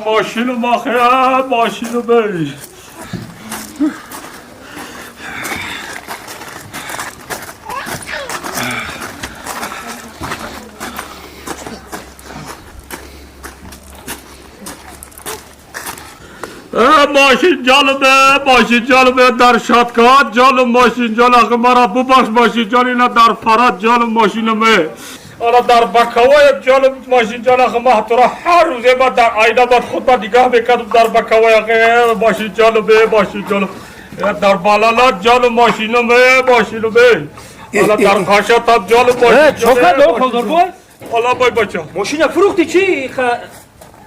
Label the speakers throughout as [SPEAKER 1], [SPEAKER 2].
[SPEAKER 1] ماشین ماخه ماشین بی. ماشین جالبه، ماشین جالبه، در شادکات جالب، ماشین جان، آخه مرا ببخش ماشین جان، اینا در فرات جالب ماشینمه، حالا در بکوای جالب ماشین جان، آخه ما تو را هر روزه با در آینه باید خود با نگاه میکردم در بکوای، آخه ماشین جالبه، ماشین جالب، در بالالات جالب ماشینمه، ماشینمه، حالا در قاشات جالب ماشین.
[SPEAKER 2] چوکا دو خودر بой.
[SPEAKER 1] حالا بای بچه.
[SPEAKER 2] ماشین فروختی چی؟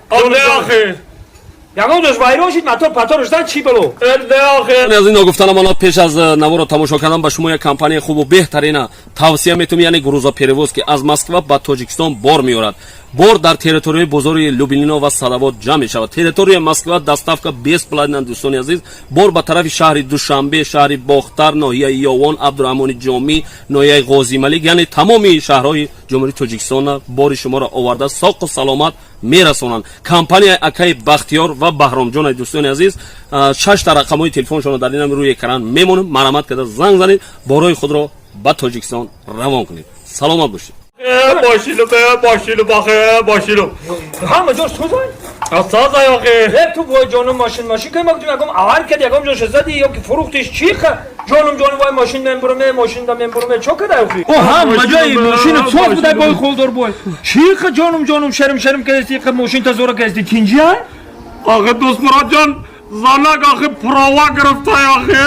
[SPEAKER 1] آله آخه.
[SPEAKER 2] ягон ҷош вайрон шид, мотор паторш зад, чӣ бало?
[SPEAKER 3] Аз ин ногуфтанам, ана пеш аз наворо тамошо кардан ба шумо як компанияи хубу беҳтарина тавсия метавонем, яъне грузоперевоз, ки аз Москва ба Тоҷикистон бор меорад. Бор дар территорияи бозори Люблино ва Садовод ҷамъ мешавад. Территорияи Москва доставка бесплатна. Дӯстони азиз, бор ба тарафи шаҳри Душанбе, шаҳри Бохтар, ноҳияи Ёвон, Абдураҳмони Ҷомӣ, ноҳияи Ғозималик, яъне тамоми шаҳрҳои Ҷумҳурии Тоҷикистона бори шуморо оварда, соқу саломат мерасонанд. Компанияи акаи Бахтиёр ва Баҳромҷон. Дӯстони азиз, шашта рақамҳои телефоншонро дар инам рӯи экран мемонем. Марҳамат карда занг занед, борои худро ба Тоҷикистон равон кунед. Саломат бошед.
[SPEAKER 1] ماشینو به ماشینو باخه ماشینو.
[SPEAKER 2] ҳама ҷош созай.
[SPEAKER 1] سازای آخه.
[SPEAKER 2] Э, ту вой ҷонум, мошин мошин ки ма ягом авар кад, ягом ҷош зади ё ки фурӯхтиш, чӣ? Ҷонум ҷонум, вой мошин мембуруме, мошинда мембуруме, чо када охи? О, ҳама ҷои мошину соз будай, бой холдор бой. Чӣ ха, ҷонум ҷонум, шерм шерм кадести, ха мошин та зора кадести, тинҷи ай?
[SPEAKER 1] آخه دوست مراد جان، زنک آخه پراوا گرفته آخه.